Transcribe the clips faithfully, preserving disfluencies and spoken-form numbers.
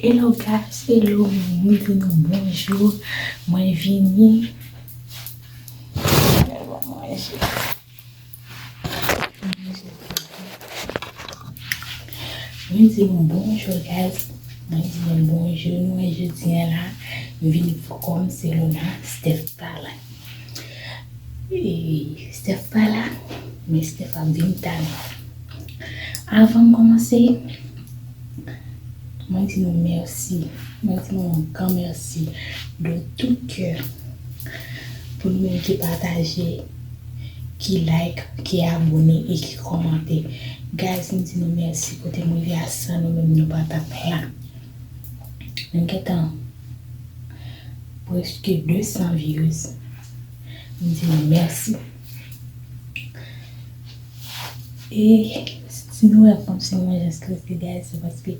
Hello guys, hello, mwen di nou bonjou. Mwen vini. Mwen manje. Mwen di nou bonjou guys. Mwen di nou bonjou. Nou wè jodi a la, m vini pou kòm se Lona, Steph pa la. E Steph pa la, men Steph ap vin talè. Avan m kòmanse, mwen di nou mèsi. Mwen di nou yon gran mèsi de tout kè pou nou menm ki pataje, ki like, ki abone e ki kòmante. Guys, m di nou mèsi. Kote m rive a san, nou menm nou pa t ap la. Nou gentan prèske de san views. M di nou mèsi. E si nou wè kòmsi mwen jan strese, guys, se paske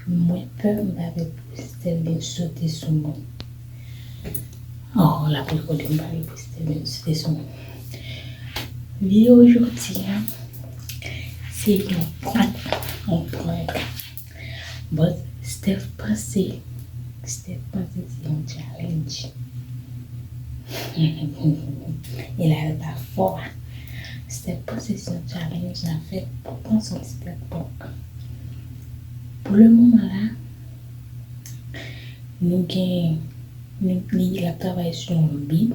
mwen pè m pa vle pou Steph vin sote sou mwen. Oh, l ap rekòde m pa vle pou Steph vin sote sou mwen. Videyo jodi a, se yon prank, yon prank. But Steph panse, Steph panse se yon challenge. E la l pa fò a. Steph panse se yon challenge n ap fè pou panse yon ti pèp pòk. Pou le moman la, nou gen, nou, li, l ap travay sou yon beat.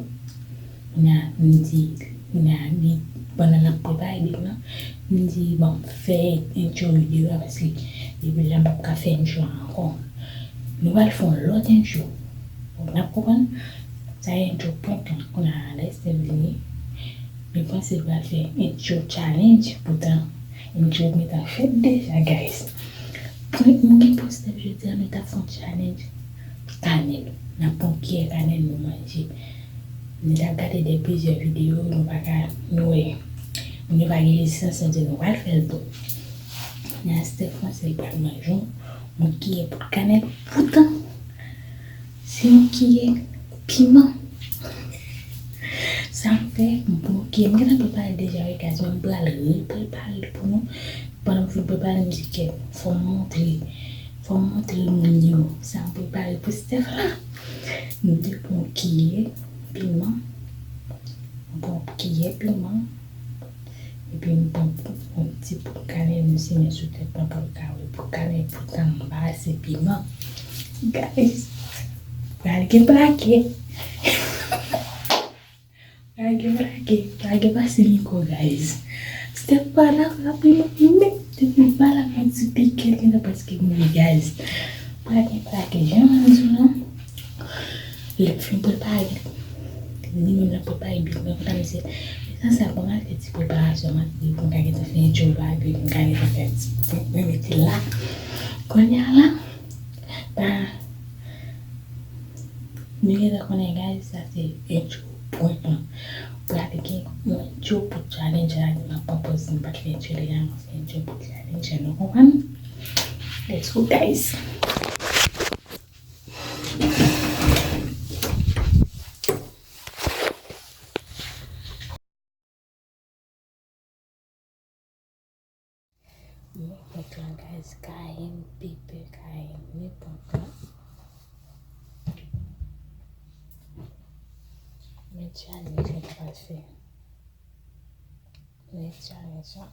Kounye a, m di, kounye a, li, pandan n ap prepare beat lan, m di, bon, fè intro videyo a, paske depi la, m p ap ka fè intro a ankò. Nou pral fè yon lòt intro. N ap konprann? Sa e intro prank lan. Kounye a, lè Steph vini, m panse l pral fè intro challenge, poutan intro gentan fèt deja, guys. Prank mwen gen pou Steph jodi a, nou t ap fè yon challenge kanèl. N ap pran kiyè kanèl nou manje. Nou t ap gade de plizyè videyo, nou pa ka, nou wè, nou pa gen rezistans, nou di nou pral fè l tou. Nan Steph panse l pral manje yon, yon kiyè poud kanèl. Poutan, se yon kiyè piman. Sa m fè, m pran yon kiyè. M gentan prepare l deja, wi, guys, men m pral reprepare l pou nou. Pandan m fin prepare l, m di, kèt, fò m montre, fò m montre moun yo sa m prepare pou Steph la. M te pran yon kiyè piman. M pran yon kiyè piman. Epi m pran yon ti poud kanèl, m simen sou tèt mwen pou l ka wè poud kanèl, poutan m pa ase piman. Guys, pral gen plake. Pral gen plake, pral gen pase mikwo, guys. Steph pa la, frape mwen, men depi m pa la, mwen di piket gentan prèske mouri, guys. Pral gen plake, jan m di w lan. Lè m fin prepare, li menm l ap prepare beat mwen, kontan misye. Esansyèl, bon, m al fè ti preparasyon, m al di pou m ka gentan fè entwo bagay, pou m ka gentan fè ti, mwen mete la. Kounye a la, pa, nou gentan konnen, guys, sa se entwo prank lan. Pral gen yon entwo pou challenge la, di m ap pran pòz, m pa t fè entwo deja, m ap fè entwo pou challenge, nou konprann? Let's go, guys! Men prank lan, guys, kayenn, pepe, kayenn, men prank lan. Men challenge mwen pral fè. Men challenge lan.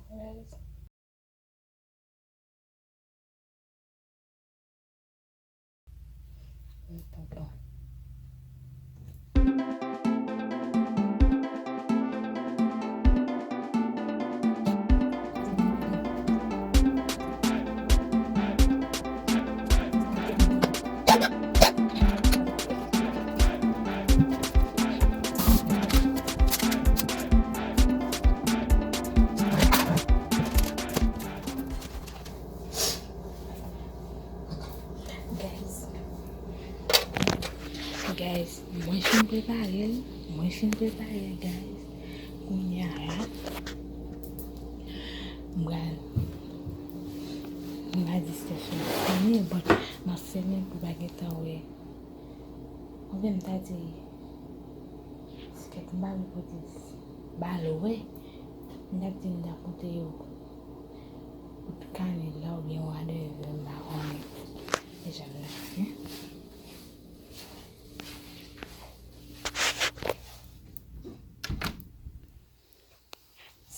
Guys. Guys, guys, mwen fin prepare l, mwen fin prepare l, guys. Kounye a la, m pral, m pral di Steph fèmen, but m ap fèmen l pou pa gentan wè. Oubyen m ta di, Steph, m pa vle pou di, ba l wè. M t ap di m t ap montre yo. Kanèl la oubyen whatever, m pa konnen. E jan l la ye.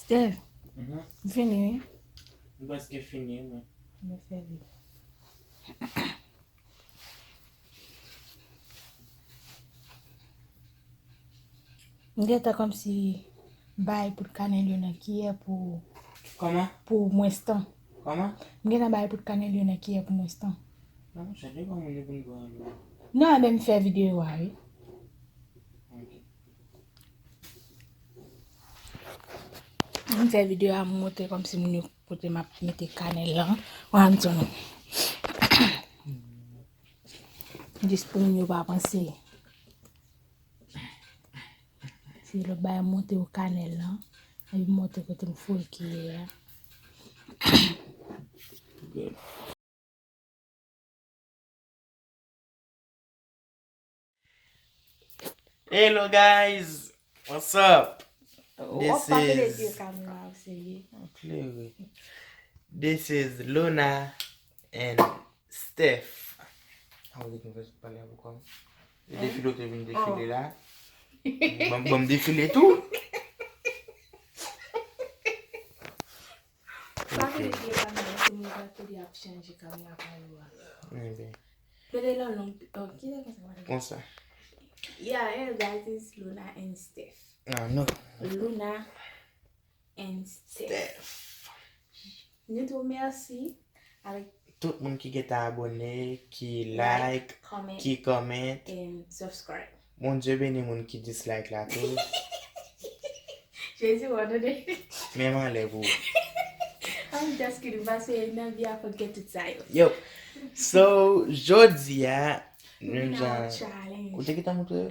Steph, mhm, m fini, wi. M prèske fini, mwen. M fè li. M gentan kòmsi bay poud kanèl yo nan kiyè pou, kòman? Pou mwens tan. Kòman? M gentan bay poud kanèl yo nan kiyè pou mwens tan. Non, monchè, depi moun yo konn bwè anlo. Non, men m fè videyo a, wi. Ok. M fè videyo a, m montre kòmsi moun yo kote m ap mete kanèl lan. Ou a m di nou. Jis pou moun yo pa panse. Se lòt bagay, montre yo kanèl lan. Epi montre kote m foure kiyè a. Hello guys, what's up? This is Klere. This is Luna and Steph. A, ou di nou fè pale avè kòm. E defile ou te vin defile la. Ban, ban m defile tou. Pa vin vye kamera, se moun k ap tande ap chanje kamera pa yo a. Ebyen. Pede lan long, oh, ki lè konsa, konsa. Yeah, hey guys, it's Luna and Steph. Ah, non. Luna and Steph. Steph. Nou di w mèsi avèk tout moun ki gentan abòne, ki like, comment, ki comment, and subscribe. Bondye beni moun ki dislike la tou. Jezi, w tande. Men m anlè pou ou. I'm just kidding, paske nan vi a fòk gen tout sa yo. Yo. So, jodi a, nou jan, ou te gentan montre yo?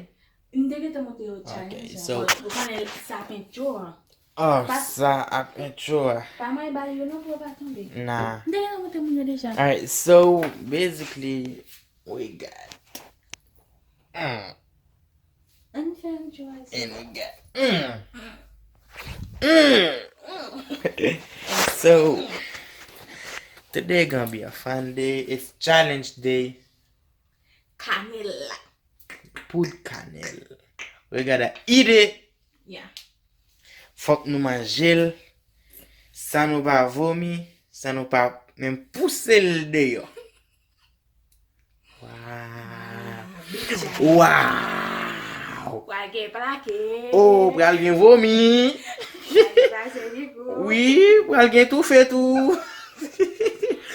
M te gentan montre yo challenge la, but ou konnen sa pent yo an. Oh, sa ap pent yo a. Pa mwen bal yo non pou yo pa tonbe. Nah. M te gentan montre moun yo deja. Alright, so basically, we got. Mm. Ann fè yon try. And we got. Mm. Mm. So, today gonna be a fun day. It's challenge day. Kanèl la. Poud kanèl. We gotta eat it. Yeah. Fòk nou manje l. San nou pa vomi, san nou pa menm pouse l deyò. Wow. Wow. Pral gen plake. Oh, pral gen vomi. Pral gen plake, wi, pral gen toufe tou.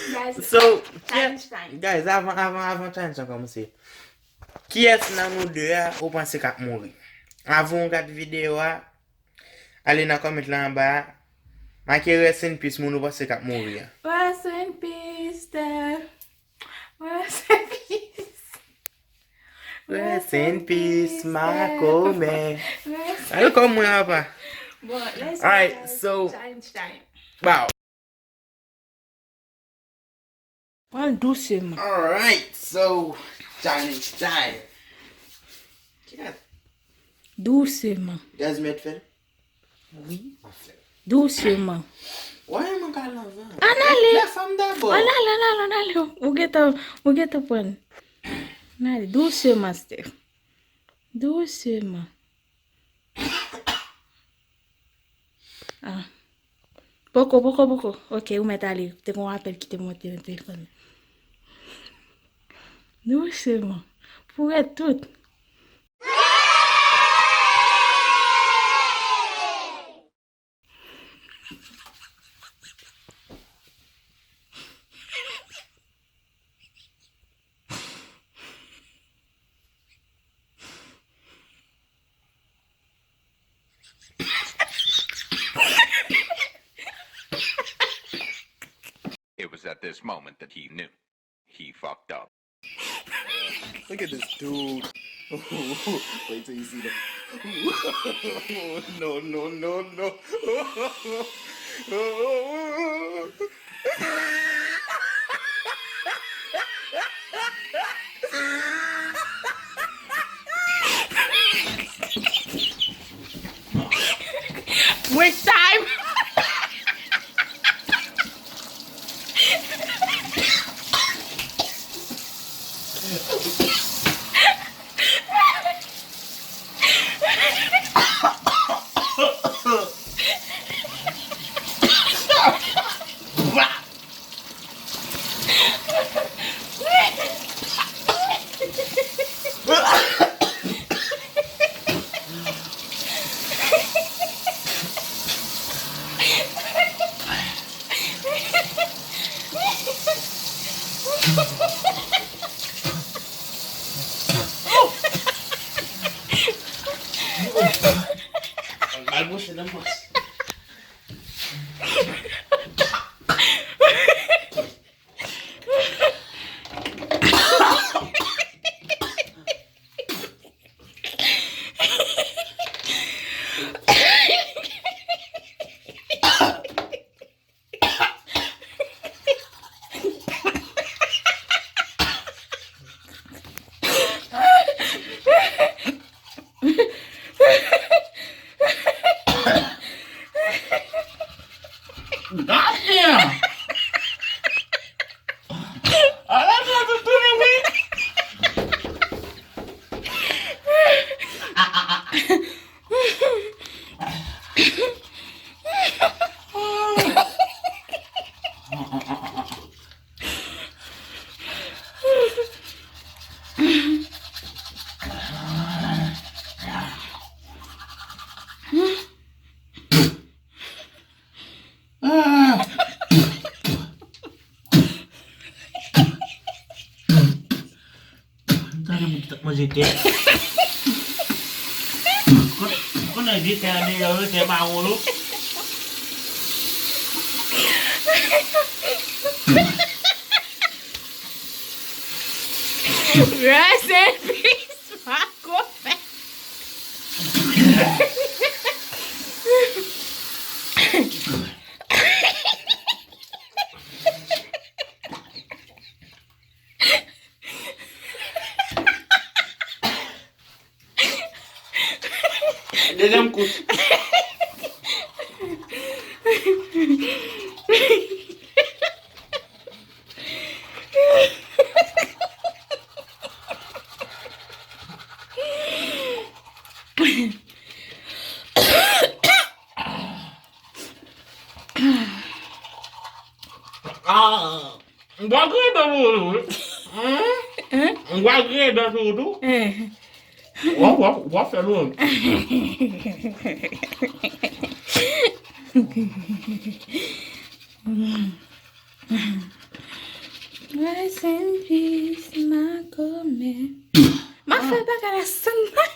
Guys, so, challenge time. Guys, avan, avan, avan challenge lan kòmanse, kiyès nan nou de a ou panse k ap mouri? Avan w gad videyo a, ale nan comment la anba a, make rest in peace moun ou panse k ap mouri a. Rest in peace, Steph. Rest in peace. Rest in peace, Makomè. Rest in peace. Ay, kòm mwen, apa. Bon, let's go, guys. Alright, so, challenge time. Bow. Pran l douseman. Alright, so, challenge time. Kiyès? Douseman. Gaz mèt fè l? Wi. Douseman. Why mwen ka lanvan? Ann ale. Lè fanm dabò. Ann ale, ann ale, ann ale. Ou gentan, ou gentan pran. Ann ale, douseman, Steph. Douseman. Ah. Poko, poko, poko. Ok, ou mèt ale. Te gon apèl ki te monte nan telefòn. Douseman. Pou rèd tout. It was at this moment that he knew. He fucked up. Look at this dude. Wait till you see the. No, no, no, no. Waste time. Mal bouche nan mòs. Goddamn! Ala mwen tou tounen wi. Ah! Tande moun ki t ap manje tè. Kon, kon nan vye tè a deyò yo, tè mawon yo. Rest in peace, my God. Dezyèm kouch. Ah, m va griyen dan sou ou tou wi. Hein? M va griyen dan sou ou tou. Hein? W ap, w ap, w ap fè nou. Rest in peace, my God, man. M ap fè bagay la san m pa,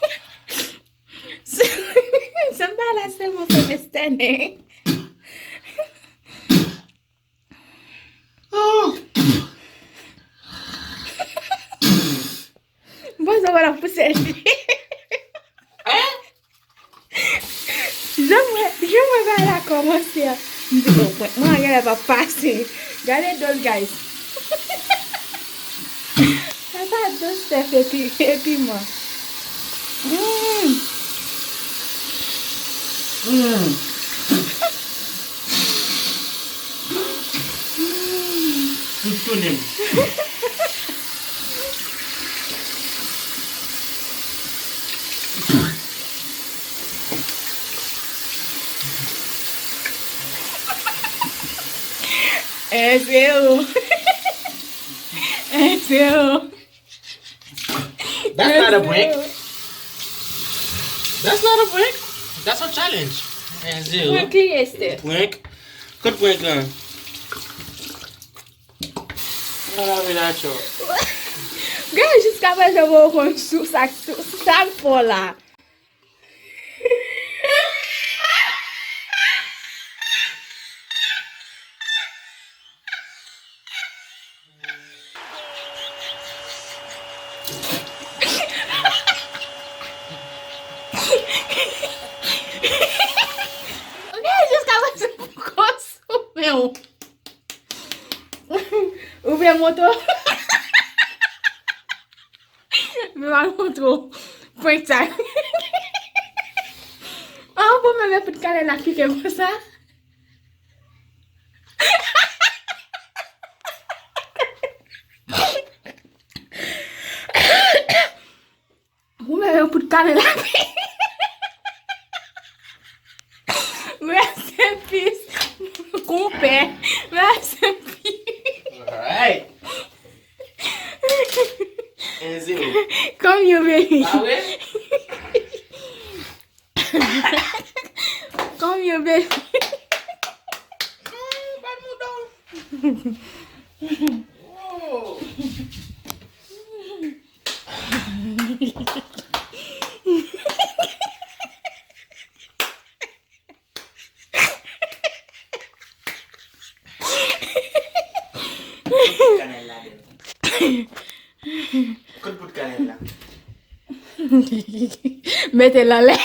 san m pa la sèlman fè m estène. M panse w pa t ap pouse l. Jan mwen, jan mwen bagay la kòmanse a, m di, "Oh, mwen, mwen genlè p ap pase." Gade do l, guys. Sa pa dous tèt epi, epi man. Mm. Mm. Mm. Tout tounen. Eh, se ou. Eh, se ou. That's not a prank. That's not a prank. That's a challenge. Eh, zero. Prank ki, Esther? Prank. Kot prank lan? Nan lavi la, tchò. Gade, jiska prezan mwen konn sou sa, sou sa k fò la. Ok, jiska prezan m konsome w. Ou vle montre w? M pral montre w prank sa. Ah, bon, men, men, pou t kale la pike konsa. Kanèl la. Rest in peace. Konpè. Rest in peace. Alright. En zewo. Come here, baby. Pa vre? Come here, baby. Non, bat mouda w. Oh. Kout bout kanèl ladan l. Kout bout kanèl la. Mete l anlè.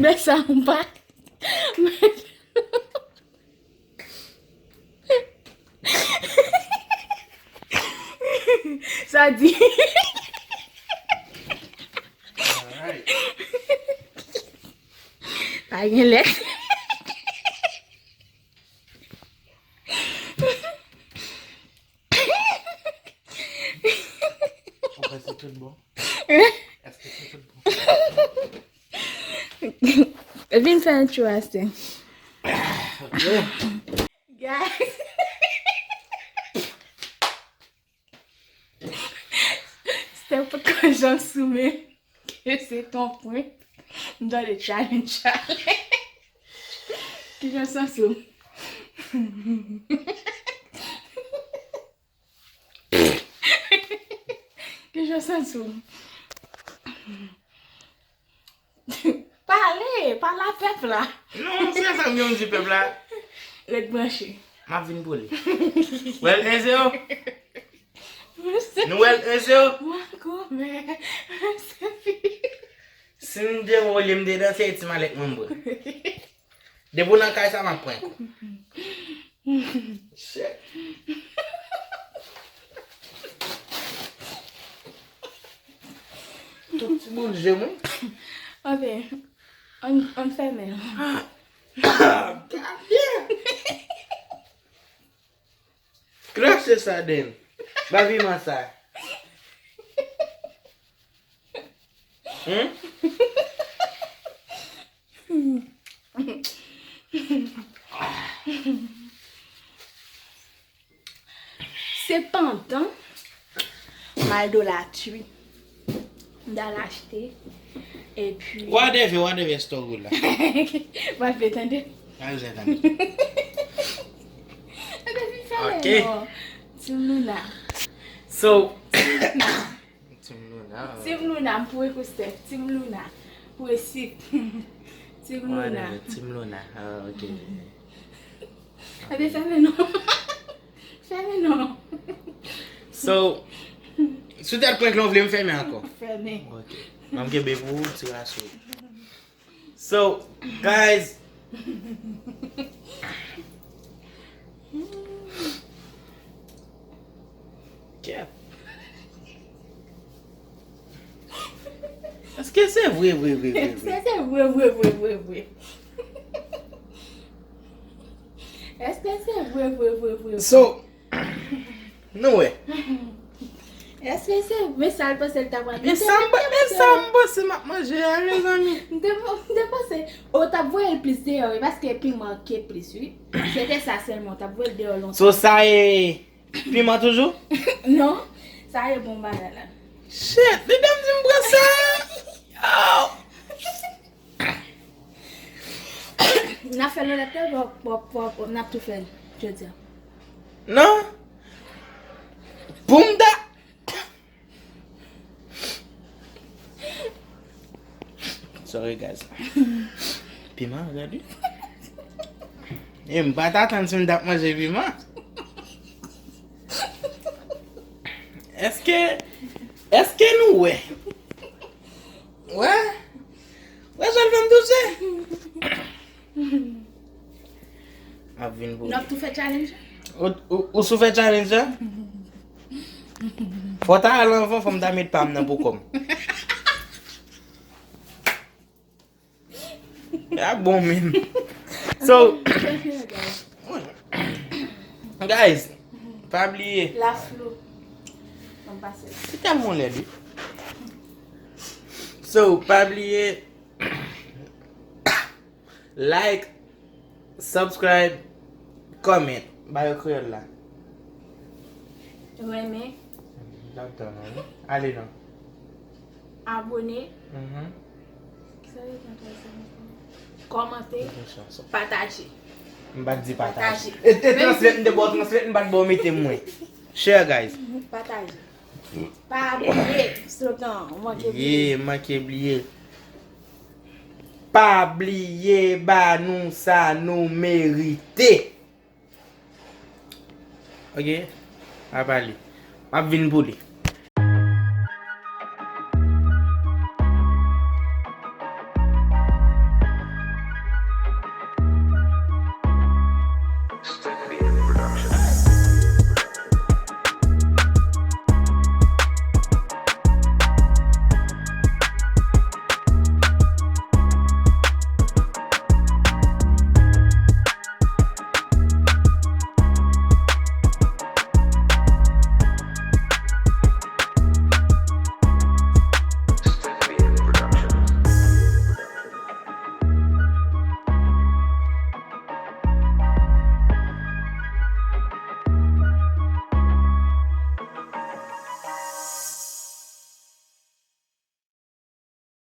Men sa m pa. Sa di. Alright. Pa gen lè. Ou kwè se tout bon? Èske se tout bon? Vin fè yon tchou ase. Ok. Guys. Steph potko janm sou men ke se ton prank. M tande challenge challenge. Kijan w santi w? Kijan w santi w? Pale, pale a pèp la. Non, se sa m gen pou m di pèp la. Ret branche. M ap vin pou li. Wèl, en zewo. Nou wèl, en zewo. Mwen koumen. Si m devan olye m dedan, se ti malèt mwen m pran. Depi w nan kay sa, m ap prank ou. Shit. Tout ti boul je m, wi. Ok. Ann, ann fèmen l. Gade! Krache sa, Dan. Ba piman sa. Hmm? Sepandan, m al Dollar Tree. M t al achte. Epi whatever, whatever story la. W ap vle tande? Pa bezwen tande. Tande fi fè lè non. Team Luna. So, Team Luna. Team Luna, m pou Rico Steph. Team Luna. Pou Esik. Team Luna. Whatever, Team Luna. Ah, ok. Ebe, fèmen non. Fèmen non. So, si w tèt prank lan w vle m fèmen ankò? Fèmen. Ok. M ap kenbe pou ou, ti raso. So, guys. Cap. Èske se vre, vre, vre, vre, vre? Èske se vre, vre, vre, vre, vre? Èske se vre, vre, vre, vre, vre? So, nou wè. Èske se vre sa l panse l ta pral... Men sa m pa-, men sa m panse m ap manje a, mezanmi. M te, m te panse, o, w t ap voye l plis deyò, wi, paske piman ke plis, wi. Se te sa sèlman, w t ap voye l deyò lontan. So, sa e piman toujou? Non, sa e bon bagay la. Shit, li te m di m pran sa. Yo! N ap fè lòt apèl, w ap, w ap, w ap, n ap tou fè l jodi a. Non. Pou m ta... Sorry, guys. Piman, gade. E m pa t atann si m t ap manje piman. Èske, èske nou wè? Wè? Wè jan l fè m touche? M ap vin pou ou. N ap tou fè challenge? Ou, ou, ou sou fè challenge la? Fò w ta al anvan, fò m ta met pa m nan pou kò m. A bon menm. So, guys, pa bliye. La flou. Li tèlman lèd, wi. So, pa bliye like, subscribe, comment. Ba yo kreyòl la. Renmen. N ap tann ou, wi. Ale non. Abone. Mhm. Kisa yo te antre sa ankò? Kòmante. Pataje. M pa t di pataje. Pataje. E te translate, m te ba w translate, m pa t ba w mete mwen. Share, guys. Pataje. Pa bliye slogan, ou manke bliye. Yeah, manke bliye. Pa bliye ba nou sa nou merite. Ok? A pale. M ap vin pou li.